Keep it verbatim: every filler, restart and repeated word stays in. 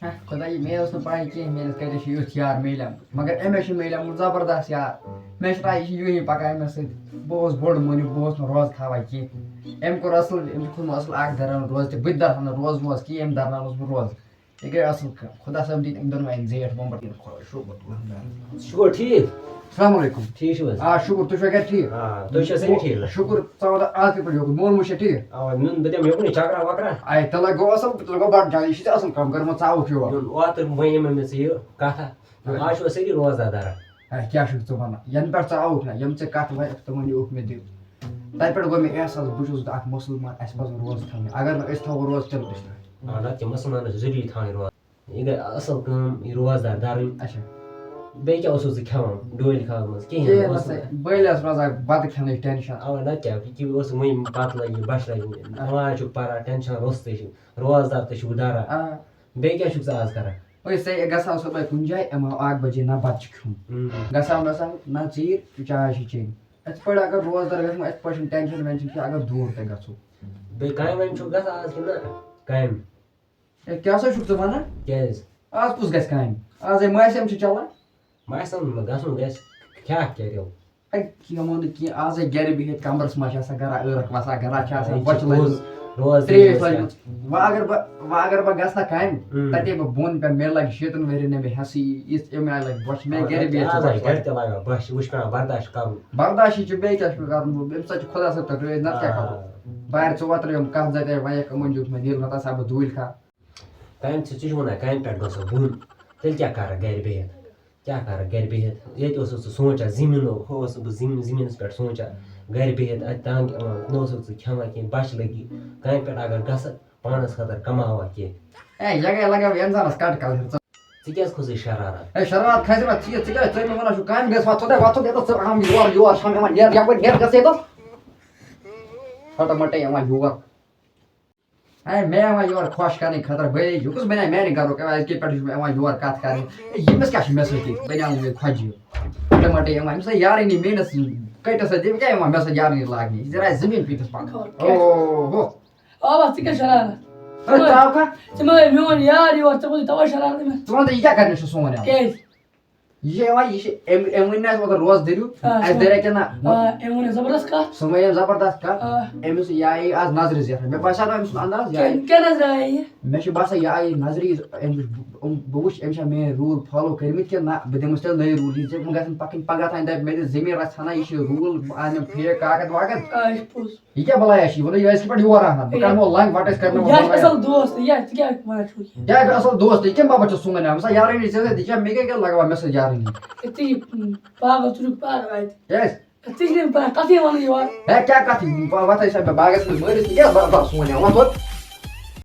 خۄداے، مےٚ ٲس نہٕ پَے کینٛہہ، میٛٲنِس کَتہِ چھُ یُتھ یار میلیومُت۔ مگر أمِس چھُ میلیومُت زبردست یار۔ مےٚ چھُ پَے، یہِ چھُ یُہے پَکان أمِس سۭتۍ۔ بہٕ اوسُس بوٚڑ مٔنِو، بہٕ اوسُس نہٕ روزٕ تھاوان کینٛہہ۔ أمۍ کوٚر اَصٕل، أمۍ چھُ کھوٚتمُت اَصٕل اَکھ دَران روزٕ تہِ۔ بہٕ تہِ دَران نہٕ روزٕ ووزٕ کینٛہہ، أمۍ دَرناونَس بہٕ روزٕ۔ یہِ گٔے اَصٕل کٲم۔ خۄدا صٲب دِتۍ أمۍ دۄنوَے زیٹھ بۄمبَر دِنہٕ خۄش۔ شُکُر۔ شُکُر ٹھیٖک۔ السلام علیکُم۔ ٹھیٖک چھِو حظ؟ آ، شُکُر، تُہۍ چھِو گرِ ٹھیٖک؟ آ، تُہۍ چھِو سٲری ٹھیٖک؟ شُکُر، ژٕ وَن تہٕ آز کِتھ پٲٹھۍ یوکُن؟ مول موج چھا ٹھیٖک؟ آ، میون، بہٕ دِمہٕ یوکُن یہِ چکرا وکرا۔ اے، تیٚلہِ گوٚو اَصٕل، تیٚلہِ گوٚو بَڑٕ جان، یہِ چھِ ژےٚ اَصٕل کٲم کٔرمٕژ، ژٕ آوُکھ یور۔ میون اوترٕ وَنے مےٚ، مےٚ ژےٚ یہِ کَتھا۔ آ۔ آز چھِو أسۍ سٲری روزدار دَران۔ اے، کیٛاہ چھُکھ ژٕ وَنان؟ یَنہٕ پٮ۪ٹھ ژٕ آوُکھ نا، یِم ژےٚ کَتھٕ وَنہِ، تِمَن یوکھ مےٚ دِل۔ تَتہِ پٮ۪ٹھ گوٚو مےٚ احساس، بہٕ چھُس اَکھ مُسلمان، اَسہِ پَزَن روزٕ تھاوٕنۍ۔ اگر نہٕ أسۍ تھاوو روزٕ، تیٚلہِ کُس تھاوِ؟ آ، نَتہٕ کیٛاہ، مُسلمانَس چھِ ضروٗری تھاوٕنۍ روزٕ۔ یہِ گٔے اَصٕل کٲم، یہِ روزدار دَرٕنۍ۔ اچھا۔ بیٚیہِ کیٛاہ اوسُکھ ژٕ کھٮ۪وان ڈوٗنۍ کھٮ۪وان منٛز؟ کِہیٖنۍ کِہیٖنۍ نہٕ، نہ اوس سا، نہٕ۔ بٔلۍ ٲس روزان بَتہٕ کھٮ۪نٕچ ٹٮ۪نشَن۔ اَوا، نَتہٕ کیٛاہ، یہِ کہِ اوس وۄنۍ بَتہٕ لَگہِ، بَچھِ لَگہِ، آ۔ نٮ۪ماز چھُکھ پَران، ٹٮ۪نشَن روٚستُے چھُ، روزدار تہِ چھُکھ دَران۔ آ۔ بیٚیہِ کیٛاہ چھُکھ ژٕ آز کَران؟ أسۍ سے گژھان صُبحٲے کُنہِ جایہِ، یِمو اَکھ بَجے نہ بَتہٕ چھِ کھیوٚن۔ اۭں۔ گژھان وَسان نہ ژیٖرۍ، چاے چھِ چیٚنۍ۔ یِتھ پٲٹھۍ اگر روزدار گژھو، یِتھ پٲٹھۍ چھُنہٕ ٹٮ۪نشَن وٮ۪نشَن کینٛہہ، اگر دوٗر تہِ گژھو۔ بیٚیہِ کامہِ وامہِ چھُکھ گژھان آز کِنہٕ نہ؟ کامہِ۔ ہے، کیٛاہ سا چھُکھ ژٕ وَنان؟ کیٛازِ؟ آز کُس گژھِ کامہِ؟ آز ہے موسم چھُ چلان۔ موسم نہٕ گژھُن گژھِ، کھیٛاہ کَرو؟ ہے، کینٛہہ ووٚن نہٕ کینٛہہ، آز ہے گَرِ بِہِتھ کَمرَس منٛز چھِ آسان گَرا عٲرَق وَسان، گَرا چھِ آسان ہے، بۄچھِ چھِ لٔجمٕژ، پوٚز، روز ترٛیش ترٛیش لٔجمٕژ۔ وۄنۍ اگر بہٕ، وۄنۍ اگر بہٕ گژھٕ نا کامہِ، اۭں۔ تَتے بہٕ بۄن پٮ۪مہٕ، مےٚ لَگہِ شیٖتَن ؤرِین، مےٚ ہٮ۪سٕے یِژھ، اَمہِ آیہِ لَگہِ بۄچھِ، مےٚ آ، گَرِ بِہِتھ چھِ آز ہے بۄچھِ گَرِ لَگان۔ تہِ لَگان بۄچھِ، وۄنۍ چھُ پٮ۪وان برداش کَرُن۔ برداشٕے چھُ، بیٚیہِ کیٛاہ چھُ کَرُن؟ بہٕ، اَمہِ ساتہٕ چھُ خۄدا صٲب تَتھ رٲضۍ، نَتہٕ کیٛاہ کَرو؟ آ۔ بارِ ژٕ وَترٕ یِم کَتھ زَتہِ وَنٮ۪کھ، یِمَن دیُت مےٚ دِل، نَتہٕ آسہٕ ہا بہٕ دوٗلۍ کھا۔ کامہِ چھِ، ژٕ چھُکھ وَنان کامہِ پٮ۪ٹھ گژھو بۄن، تیٚلہِ کیٛاہ کَرَکھ گَرِ بِہِتھ؟ کیٛاہ کَرَکھ گَرِ بِہِتھ؟ ییٚتہِ اوسُکھ ژٕ سونٛچان، زٔمیٖنو، ہُہ اوسُس بہٕ زٔمیٖن، زٔمیٖنَس پٮ۪ٹھ سونٛچان، گَرِ بِہِتھ اَتہِ تنٛگ یِوان، نہ اوسُکھ ژٕ کھٮ۪وان کینٛہہ، بۄچھِ لٔگی۔ کامہِ پٮ۪ٹھ اگر گژھکھ، پانَس خٲطرٕ کَماوَکھ کینٛہہ۔ اے، یہِ گٔے لَگان اِنسانَس کَٹ کَلہٕ ہیوٚر۔ ژٕ کیٛازِ کھوٚتُے شرارت؟ اے، شرارت کھسہِ ما ژےٚ؟ ژٕ کیٛازِ، ژٕ مےٚ وَنان چھُکھ کامہِ گژھِ وَتھ، ژٕ دَے وَتھ، ژٕ دَے ژٕ عام یور، یور چھَم یِوان، نیر یَپٲرۍ، نیر گژھ ییٚتَس۔ پھٹہٕ مَٹے یِوان یور۔ ہے، مےٚ یِوان یور خۄش کرنہٕ خٲطرٕ، بہٕ ہے، یہِ کُس بَنیٛاے میٛانہِ گَرُک؟ یِوان أزکہِ پٮ۪ٹھ چھُ مےٚ یِوان یور کَتھ کَرٕنۍ۔ ہے، ییٚمِس کیٛاہ چھُ مےٚ سۭتۍ؟ بَنیٛاوُن مےٚ خۄجہِ۔ ٹماٹر یِوان، أمِس ہے یارٲنی میٛٲنِس کٔٹِس سۭتۍ، تٔمۍ کیٛاہ یِوان مےٚ سۭتۍ یارٲنی لاگنہِ؟ یہِ ذرا زٔمیٖن پیٖنتِس پَتہٕ۔ خبر کیٛاہ۔ اوہ ہو۔ آ، بَس، ژٕ کیٛاہ شرارت؟ ہے، ژٕ آو کھا؟ ژٕ مہ ہے میون یار یور، ژےٚ کوٚرُے تَوَے شرارت أمِس؟ ژٕ وَن تہٕ، یہِ کیٛاہ کَرنہِ چھُ سون یِوان؟ کیٛازِ؟ یہِ چھِ یِوان، یہِ چھِ، أمۍ، أمۍ ؤنۍ نہ اَسہِ اوترٕ روزٕ دٔرِو، آ، اَسہِ سُہ دٔریا کِنہٕ نہ؟ آ، أمۍ ووٚن یہِ زبردست کَتھ۔ سُہ وَنے أمۍ زبردست کَتھ۔ آ۔ أمِس یہِ آیے آز نظرِ زیٹھان۔ مےٚ باسیٛو نہ أمۍ سُنٛد انداز، یہِ آیے۔ کیٛاہ، کیٛاہ نظرِ آیے یہِ؟ مےٚ چھُ باسان، یہِ آیے نظرِ، یہِ، أمۍ وٕچھ، أمۍ، بہٕ وٕچھ، أمۍ چھا میٛٲنۍ rule follow کٔرمٕتۍ کِنہٕ نہ، بہٕ دِمَس تیٚلہِ نٔے rule، یہِ ژےٚ وۄنۍ گژھن پَکٕنۍ پَگاہ تام دَپہِ، مےٚ دِ زٔمیٖن رَژھ ہنا، یہِ چھِ rule، بہٕ اَنہٕ یِم fake کاغذ واغذ۔ آ، یہِ چھُ پوٚز۔ یہِ کیٛاہ بَلایا چھِ؟ یہِ وَنان، یہِ ٲسۍ کِتھ پٲٹھۍ یور آسان؟ بہٕ یہِ، کَرٕ یِمو لنٛگ وَٹہٕ، أسۍ کَرٕ یِمو یہِ آسہِ بَلایا۔ اَصٕل دوست، یہِ آسہِ، ژٕ کیٛاہ وَنان چھُکھ یہِ؟ یہِ آسہِ اَصٕل دوست، یہِ کَمہِ باپَتھ چھُ سون یِوان؟ مےٚ سا یارٲنی ژےٚ سۭتۍ، یہِ چھا مےٚ کیٛاہ کیٛاہ لَگاوان مےٚ سۭتۍ یارٲنی؟ ہے، ژٕ یہِ، م، پاگل، ژٕ چھُکھ پاگل اَتہِ۔ کیٛازِ؟ ہے، ژٕ چھُکھ نہٕ پَران، کَتھٕے وَنٕے یور۔ ہے، کیٛاہ کَتھ؟ وَتھ ٲسۍ مےٚ باغَس منٛز مٲرِتھ، یہِ کیٛاہ بَر-، بَر سون یِوان؟ وَتھ، وَتھ۔